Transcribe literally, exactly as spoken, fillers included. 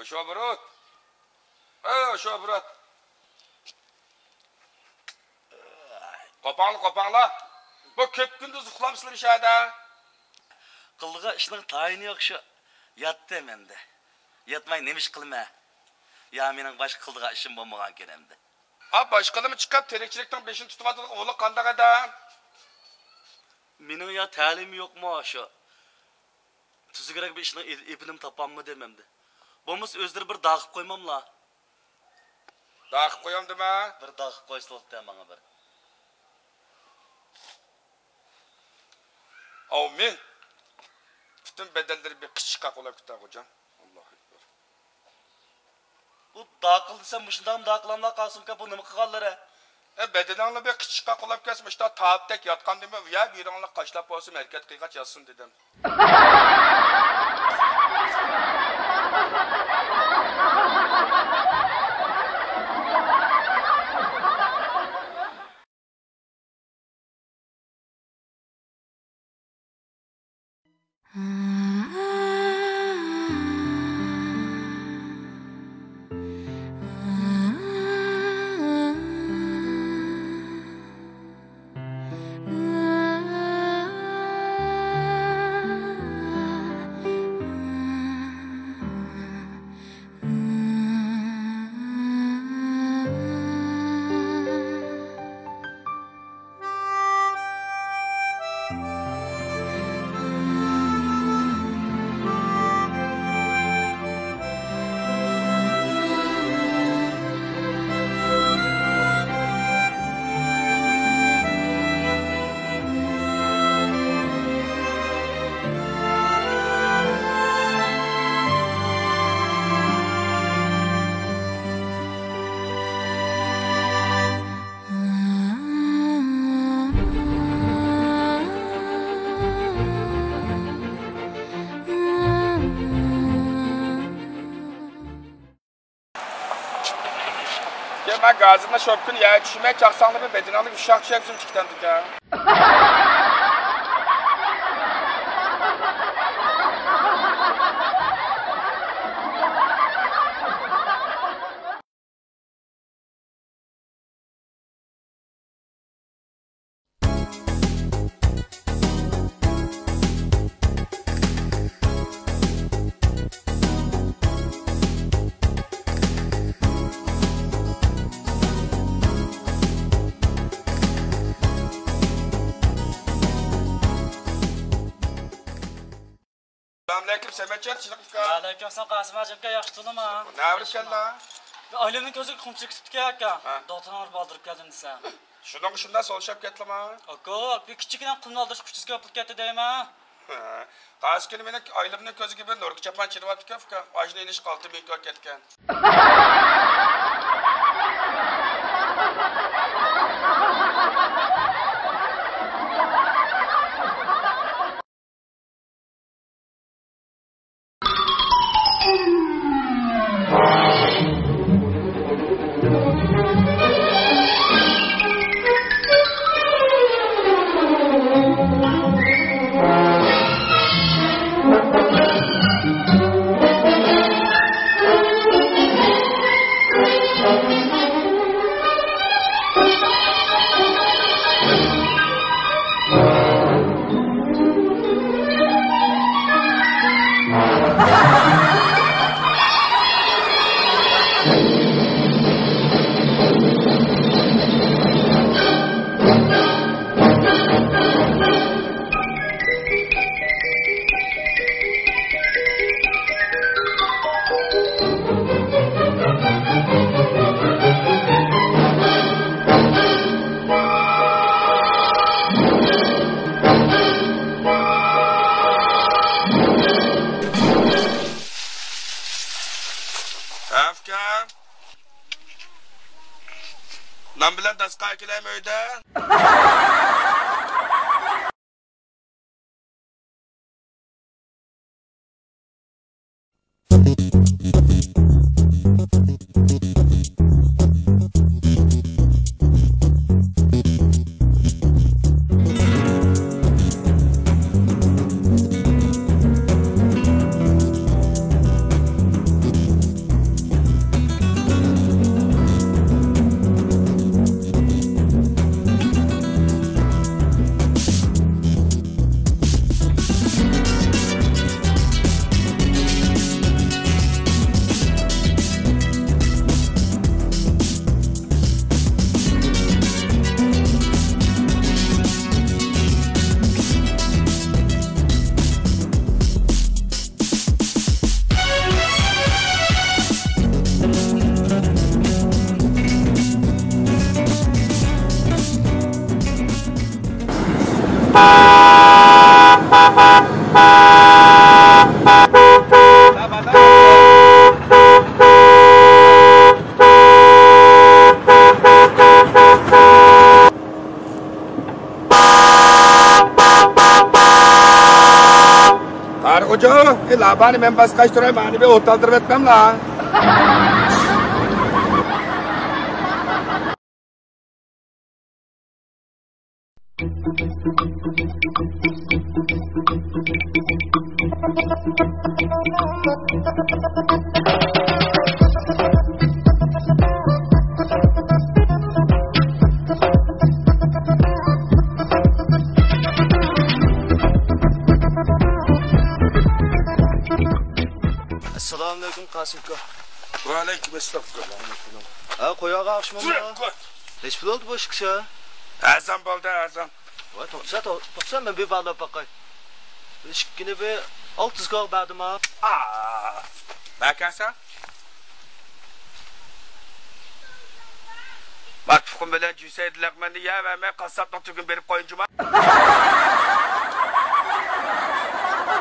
ئاشۇ ئابرات! ئەي، ئاشۇ ئابرات! قوپاڭلا، قوپاڭلا! بۇ كۆپ كۈندۈز ئۇخلامسىلەر شەھەردە؟ قىلىدىغان ئىشنىڭ تايىنى يوق شۇ. ياتتىم ئەمدى. ياتماي نېمە ئىش قىلىمەن؟ يا مېنىڭ باشقا قىلىدىغان ئىشىم بولمىغانكەن ئەمدى. ئا، باشقىلىرمۇ چىقىپ تىرىكچىلىكنىڭ بېشىنى تۇتۇۋاتىدىغان ئۇلۇغ قانداق ئادەم؟ مېنىڭ يا تەلىيىم يوقمۇ شۇ؟ تۈزۈكرەك بىر ئىشنىڭ ئېپ-، ئېپىنىمۇ تاپالمىدىم ئەمدى. بولمىسا ئۆزلىرى بىر داغ قىلىپ قويماملا؟ داغ قىلىپ قويامدىمەن؟ بىر داغ قىلىپ قويسىلا بولدى ماڭا بىر. ئاۋمىن! پۈتۈن بەدەنلىرى بىر قىچىشقاق بولاپ كېتەر، خوجام. ئاللاھۇ ئەكبەر. بۇ داقىل دېسەم، مۇشۇنداقمۇ داقىلاملا قاسىمكا، بۇ نېمە قىلغانلىرى؟ ئە، بەدىنىڭلا بىر قىچىشقاق بولاپ كەتسە، مۇشۇنداق تاپتەك ياتقاندىمۇ، يا بىرىڭلا قاشلاپ بولسۇن، ھەرىكەت قىلغاچ ياتسۇن دېدىم. يا، مەن گازىمنى شوپكىنى يەرگە چۈشۈرمەي چاقساڭلىرىمۇ بەدىنىڭلىك ئۇششاق چۈشەمسىز ئىككى تەندىكەن. سالامئەلەيكۇم، سەمەتجان، چىلىق ئۇكا. ۋەئەلەيكۇم ئەسسالام، قاسىم ھاجى ئاكا، ياخشى تۇرۇلما؟ نەۋرە كەلدى؟ ئايلىنىڭ كۆزىگە قۇمچىلىق كېتىپتىكەن ئاكا. ھە. دوختۇرغا بارىپ ئالدۇرۇپ كەلدىم دېسەم. شۇنىڭغا شۇنداق سولشاپ كەتتىما؟ ئاكا، بىر كىچىككىنە قۇمنى ئالدۇرۇشقا ئۈچ يۈز كوپېك كەتتى دەيمەن. ھە. قايسى كۈنى مېنىڭ ئايلىمنىڭ كۆزىگە بىر نۇركە چاپان چىرىۋاپتىكەن، ئۇكام. ئاشۇنى ئېلىشقا ئالتە مىڭ كوي كەتكەن. ئۇكام، نان بىلەن داستىخان ئەكېلەيمۇ ئۆيدە؟ قارىغۇچۇ، ئى، لابانى مەن باسقاچ تۇراي، مانى بىر ئوت ئالدۇرۇپ ئەتمەملا. ئەسسالامۇئەلەيكۇم، قاسىم ئاكا. ۋەئەلەيكۇم ئەسسالام. ھە، قوياغا ئاخشىمامدا. ھېچ بولدى بۇ ئىككىسى. ئەرزان بولدى، ئەرزان. ۋاي، توختىسا، تو-، توختىسا، مەن بىر باھالاپ باقاي. بىر ئىككىنى بىر ئالتە يۈز كوي بەردىم ھە. ئا، بەركەنسەن؟ ما تۇخۇم بىلەن جۈسەيدە لەقمەننى يەۋەرمەي، قاسساپنىڭ تۈگۈن بېرىپ قويۇن جۇما.